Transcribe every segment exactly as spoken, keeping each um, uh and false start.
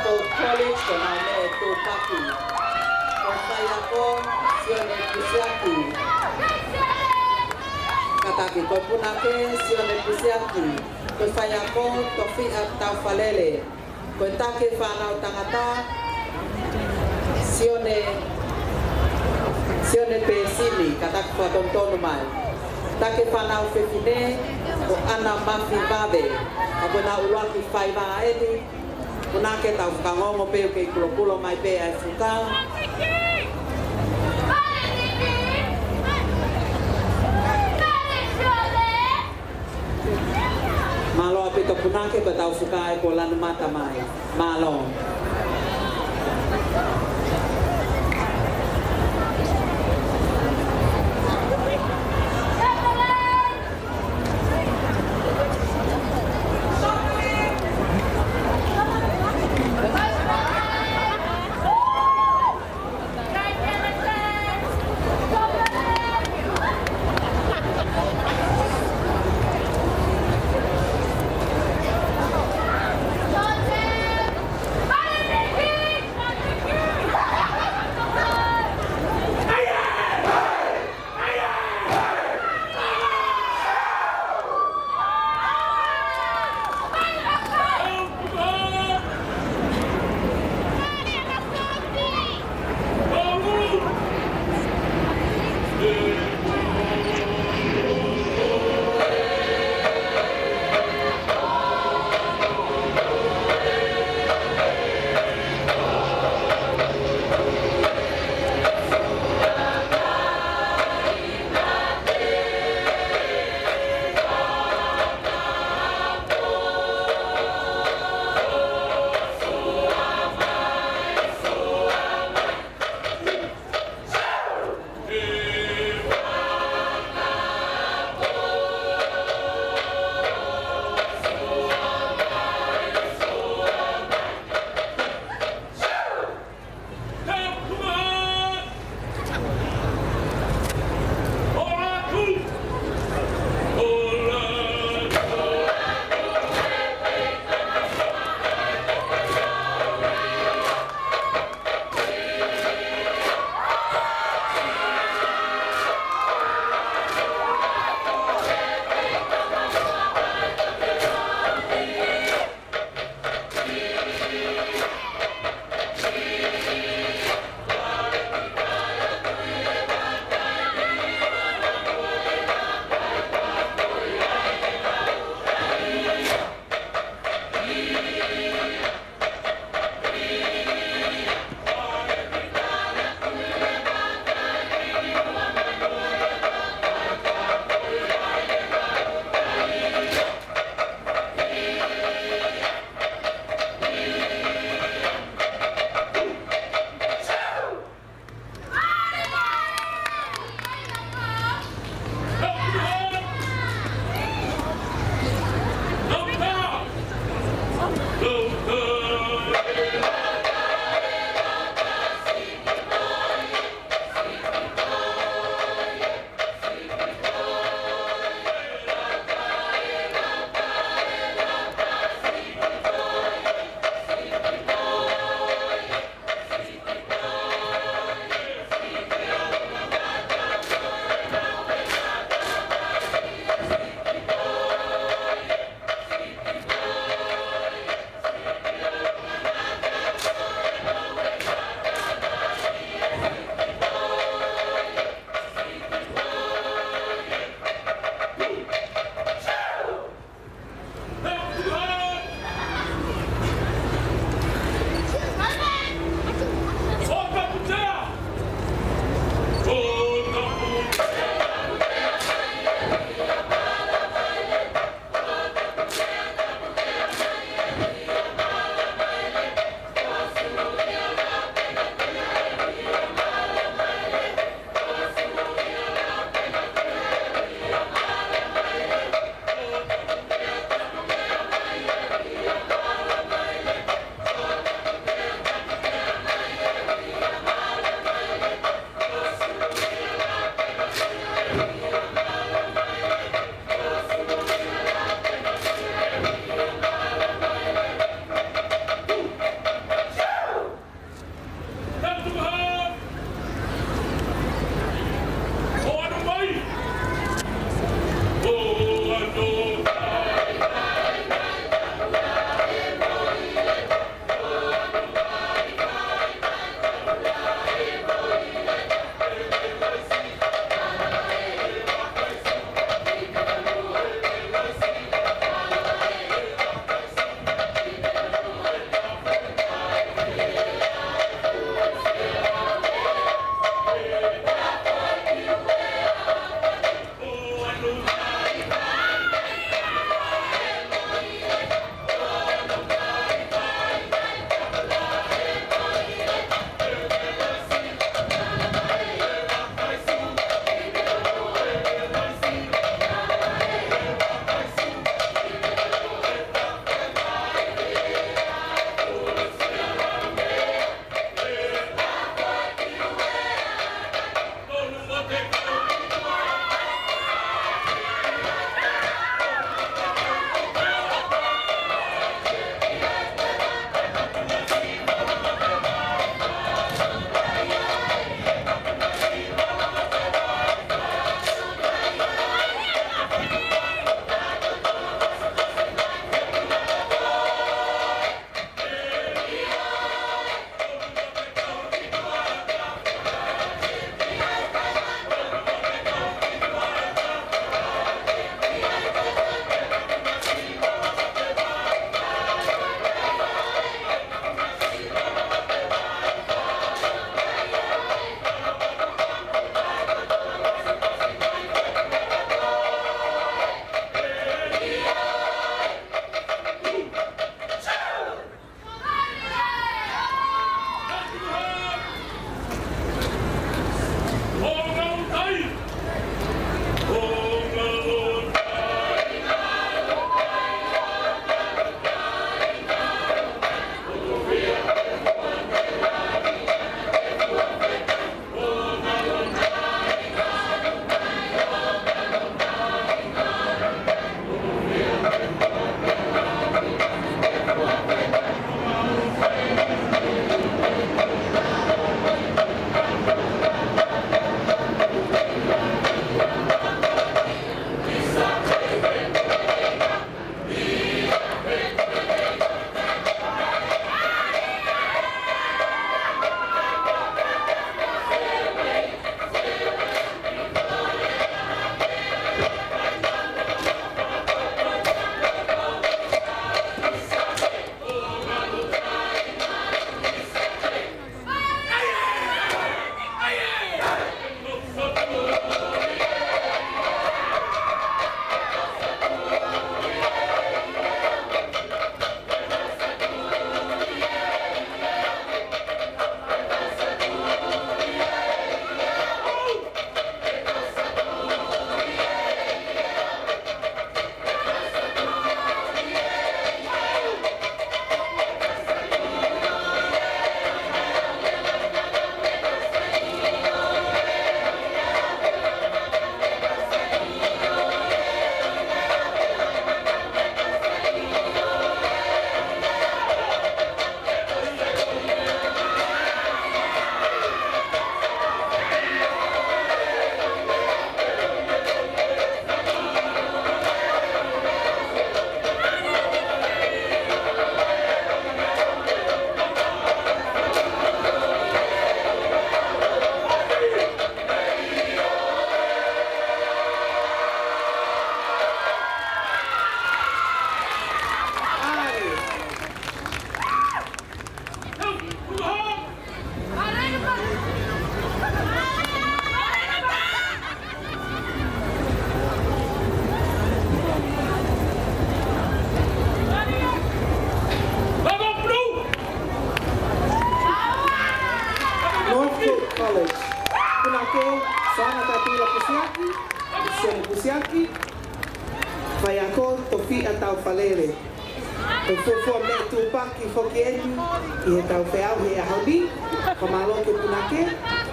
Ko e college ko Naomi Tupaki. Ko e faiako, Sione Pusiaki. Kātaki, ko e punake, Sione Pusiaki. Ko e faiako, Tofiʻa Taufalele. Ko e taki fānau tangata, Sione, Sione Pesini, kātaki fakatonutonu mai. Taki fānau fefine, ko ʻAna Mafi Vave. Ka ko ʻena ʻuluaki faiva eni, punake tau fakangongo pē ʻoku kei kulokulo mai pē ʻa e fuka. Mālō ʻaupito punake, ko ʻetau fuka ē kuo lanu mata mai. Mālō. Siaki, faiako Tofiʻa Taufalele. Ko e fuofua meʻa tupaki foki eni ʻi heʻetau feʻauhi he ʻaho ni. Fakamālō ki he punake,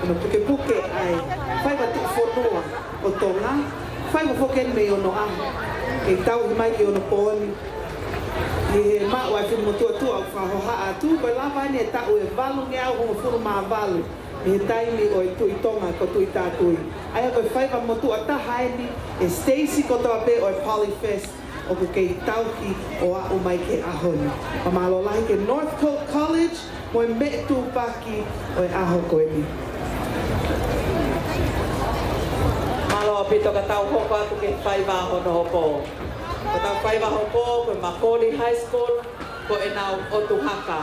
ʻo ne pukepuke ʻa e faiva tuʻufonua ʻo Tonga, faiva foki eni mei onoʻaho, ʻe tauhi mai ki onopooni. ʻI he maʻu ʻa e fili motuʻa tuʻa ʻoku fakahohaʻa atu, ko e lava eni e taʻu ʻe valungeau hongofulu mā valu, ʻi he taimi ʻo e Tuʻi Tonga ko Tuʻitātui. ʻA ia ko e faiva motuʻa taha eni ʻe Stacy kotoa pē ʻo e Polyfest ʻoku kei tauhi ʻo aʻu mai ki he ʻaho ni. Fakamālō lahi ki he Northcote College mo e meʻa tupaki ʻo e ʻaho ko eni. Mālō ʻaupito, ka tau hoko atu ki he faiva hono hopo. Ko ʻetau faiva hopo ko e Makoli High School, ko ʻenau ʻotu haka.